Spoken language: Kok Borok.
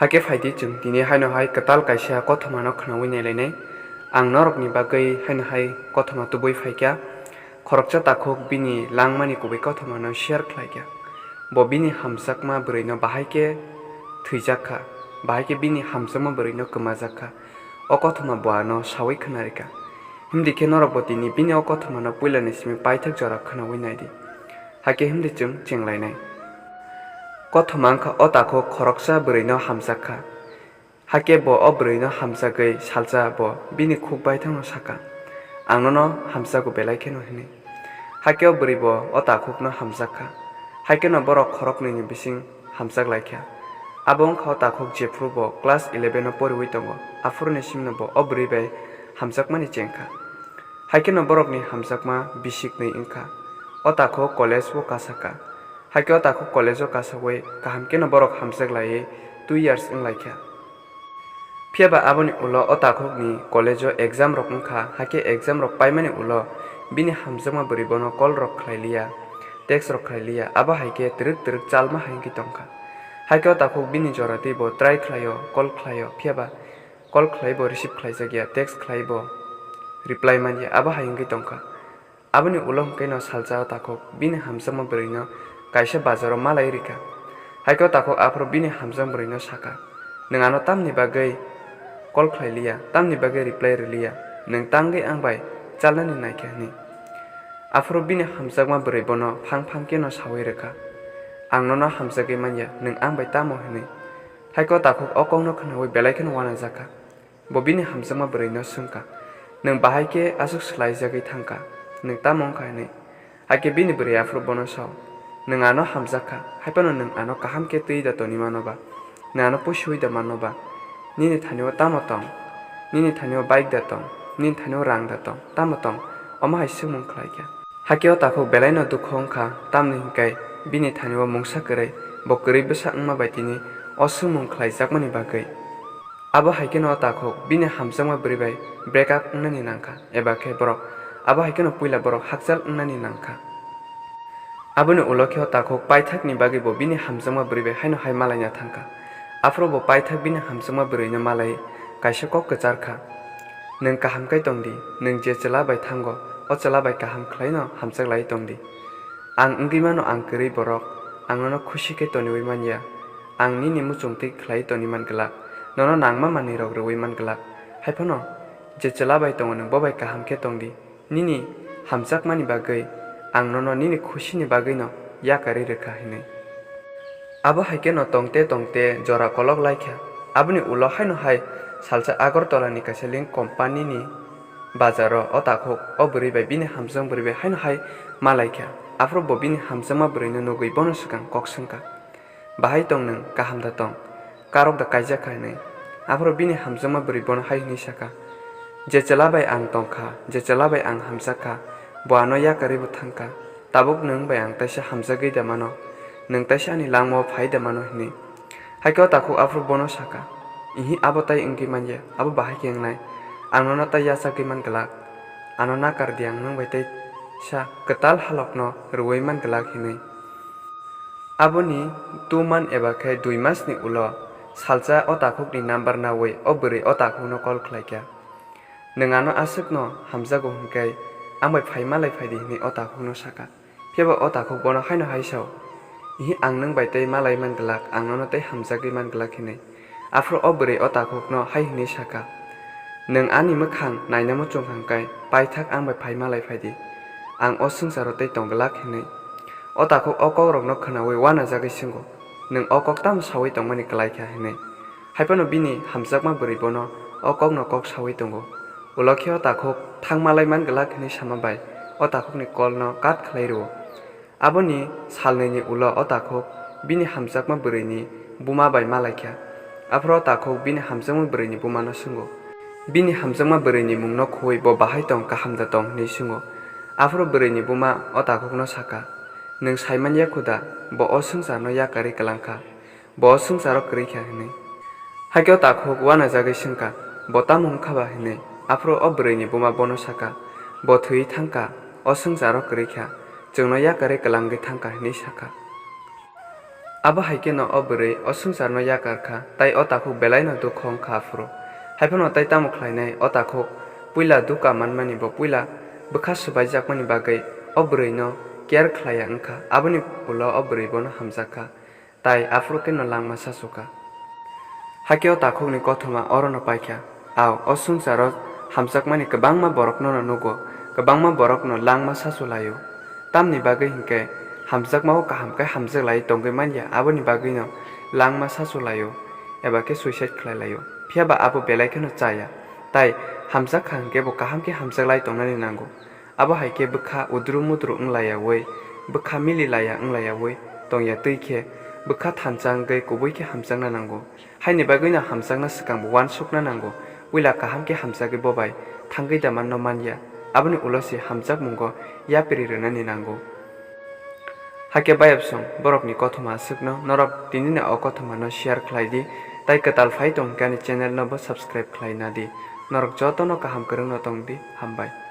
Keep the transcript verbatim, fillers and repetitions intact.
Hakhe phaidi chwng tini haino hai kwtal kaisa kothomano khwnawi nailainai. Ang norokni bagwi haino hai kothoma tubui phaikha. Khoroksa takhuk bini langmani kubui kothomano share khlaikha. Bo bini hamjakma bwrwino bahai khe thwijak kha, bahai khe bini hamjakma bwrwino kwmajak kha. O kothoma bo ano sawi khwnarikha. Himdi khe norokbo tini bini o kothomano puilani simi paithak jora khwnawi naidi. Hakhe himdi chwng chenglainai. Kothoma wngkha o takhuk khoroksa bwrwino hamjak kha. Hakhe bo o bwrwino hamjagwi salsa bo bini khuk baithangno sakha, "Ang nono hamjago belai kheno," hwnwi. Hakhe o bwrwi bo o takhukno hamjak kha. Haikhe no borok khoroknwini bising hamjak lai kha. Abo wngkha o takhuk jephuru bo class eleven o poriwi tongo, aphuruni simno bo o bwrwi bai hamjakmani cheng kha. Haikhe no borokni hamjakma bisi kwnwi wngkha. O takhuk college o kasa kha. Haikhe o takhuk college o kasawi kaham kheno borok hamjak laiwi two years wng lai kha. Phiya ba aboni ulo o takhukni college o exam rok wng kha, haikhe exam rok paimani ulo bini hamjakma bwrwi bono call rok khlai liya, text rok khlai liya, abo hai khe twrwk twrwk chalma hai wngwi tong kha. Haikhe o takhuk bini jora twi bo try khlai o, call khlai o, phiya ba call khlai bo receive khlaijak ya, text khlai bo reply man ya, abo hai wngwi tong kha. Aboni ulo hwnkhe no salsa o takhuk bini hamjakma bwrwino kaisa bazaro malai rikha. Haikhe o takhuk aphuru bini hamjakma bwrwino sakha, "Nwng ano tamni bagwi call khlai liya, tamni bagwi reply rw liya, nwng tangwi ang bai chalnani naikha," hwnwi. Aphuru bini hamjakma bwrwi bono phang phang kheno sawi rwkha, "Ang nono hamjagwi manya, nwng ang bai tamo?" hwnwi. Haikhe o takhuk o kokno khwnawi belai kheno uanajakha. Bo bini hamjakma bwrwino swngkha, "Nwng bahai khe aswk swlaijagwi thangkha, nwng tamo wngkha?" hwnwi. Hakhe bini bwrwi aphuru bono sao, "Nwng ano hamjak kha, hai phano nwng ano kaham khe twi da toni mano ba? Nwng ano puisiwi da mano ba? Nini thani-o tamo tong? Nini thani-o bike da tong? Nini thani-o rang da tong? Tamo tong?" Omo hai swngmung khlai kha. Hakhe o takhuk belai no dukhu wng kha, tamni hwnkhe bini thani-o mungsa kwrwi, bo kwrwi bwsa wngma bai tini o swngmung khlaijakmani bagwi. Abo hai kheno o takhuk bini hamjakma bwrwi bai break up wngnani nang kha, eba khe borok, abo hai kheno puila borok hakchal wngnani nang kha. Aboni ulo khe o takhuk paithakni bagwi bo bini hamjakma bwrwi bai haino hai malaina thang kha. Aphuru bo paithak bini hamjakma bwrwino malai kaisa kok kwchar kha, "Nwng kaham khe tong di, nwng je chwla bai thango, o chwla bai kaham khlaino hamjak lai tong di. Ang wngwi mano ang kwrwi borok, ang nono khusi khe toniwi man ya. Ang nini muchung twi khlai toni man glak, nono nangma manwirok rwui man glak. Hai phano je chwla bai tongo, nwng bo bai kaham khe tong di. Nini hamjakmani bagwi ang nono nini khusini bagwino yakarwi rwkha," hwnwi. Abo hai kheno tongte tongte jora kolok lai kha. Aboni ulo haino hai salsa Agartala ni kaisa ling company ni bazaro o takhuk o bwrwi bai bini hamjakma bwrwi bai haino hai malai kha. Aphuru bo bini hamjakma bwrwino nugwi bono swkang kok swng kha, "Bahai tong nwng, kaham da tong? Karok da kaijak kha?" hwnwi. Aphuru bini hamjakma bwrwi bono hai hwnwi sa kha, "Je chwla bai ang tong kha, je chwla bai ang hamjak kha, bo ano yakarwi bo thang kha. Tabuk nwng bai ang taisa hamjagwi da mano, nwng taisa ani langmao phai da mano," hwnwi. Hai khe o takhuk aphuru bono sa kha, "Ihi, abo tai wngwi man ya, abo bahai khe wngnai. Ang nono tai yachagwi man glak. Ano nakar di, ang nwng bai taisa kwtal halokno rwui man glak," hwnwi. Aboni two month eba khe dui masni ulo salsa o takhukni number naui o bwrwi o takhukno call khlai kha. "Nwng ano aswkno hamjago hwnkhe ang bai phai malai phai di," hwnwi o takhukno sa kha. Phiya ba o takhuk bono haino hai sao, "Ihi, ang nwng bai tei malai man glak, ang nono tei hamjagwi man glak," hwnwi. Aphuru o bwrwi o takhukno hai hwnwi sa kha, "Nwng ani mwkhang naina muchung hwnkhe paithak ang bai phai malai phai di, ang o swngcharo tei tong glak," hwnwi. O takhuk o kokrokno khwnaui uanajagwi swngo, "Nwng o kok tamo saui tongmani klai kha?" hwnwi. Hai phano bini hamjakma bwrwi bono o kokno kok saui tongo. Ulo khe o takhuk thang malai man glak hwnwi sama bai o takhukni call no cut khlai rwo. Aboni salnwini ulo o takhuk bini hamjakma bwrwini buma bai malai kha. Aphuru o takhuk bini hamjakma bwrwini bumano swngo, "Bini hamjakma bwrwini mungno khuui bo bahai tong, kaham da tong?" hwnwi swngo. Aphuru bwrwini buma o takhukno sa kha, "Nwng sai man ya kho da, bo o swngcharno yakarwi kwlang kha, bo o swngcharo kwrwi kha," hwnwi. Hakhe o takhuk uanajagwi swng kha, "Bo tamo wng kha ba?" hwnwi. Aphuru o bwrwini buma bono sa kha, "Bo thwiwi thang kha, o swngcharo kwrwi kha, chwngno yakarwi kwlangwi thang kha," hwnwi sa kha. Abo hai kheno o bwrwi o swngcharno yakar kha, tai o takhuk belaino dukho wng kha aphuru. Haiphano tai tamo khlainai o takhuk? Puila dukha manmani bo puila bwkha swbaijakmani bagwi o bwrwino care khlaiya wng kha, aboni ulo o bwrwi bono hamjak kha, tai aphuru kheno langma sasu kha. Hakhe o takhukni kothoma orono paikha. Ao, o swngcharo hamjakmani kwbangma borokno no nugo, kwbangma borokno langma sasu laio. Tamni bagwi hinkhe hamjakmao kaham khe hamjak lai tongwi manya, aboni bagwino langma sasu laio eba khe suicide khlai laio. Phiyaba abo belai kheno chaya. Tai hamjak kha hinkhe bo kaham khe hamjak lai tongnani nango. Abo hai khe bwkha udru mudru wng laiyaui, bwkha mili laiya wng laiyaui tongya twi khe bwkha thansa wngwi kubui khe hamjakna nango. Haini bagwino hamjakna swkang bo uansukna nango, puila kaham khe hamjagwi bo bai thangwi da manno manya, aboni ulo se hamjakmungo yapri rwnani nango. Hakhe bayapsong borokni kothoma aswkno norok tinini o kothomano share khlai di, tai kwtal phai tong khe ani channel no bo subscribe khlai na di. Norok jotono kaham kwrwngno tong di, hambai.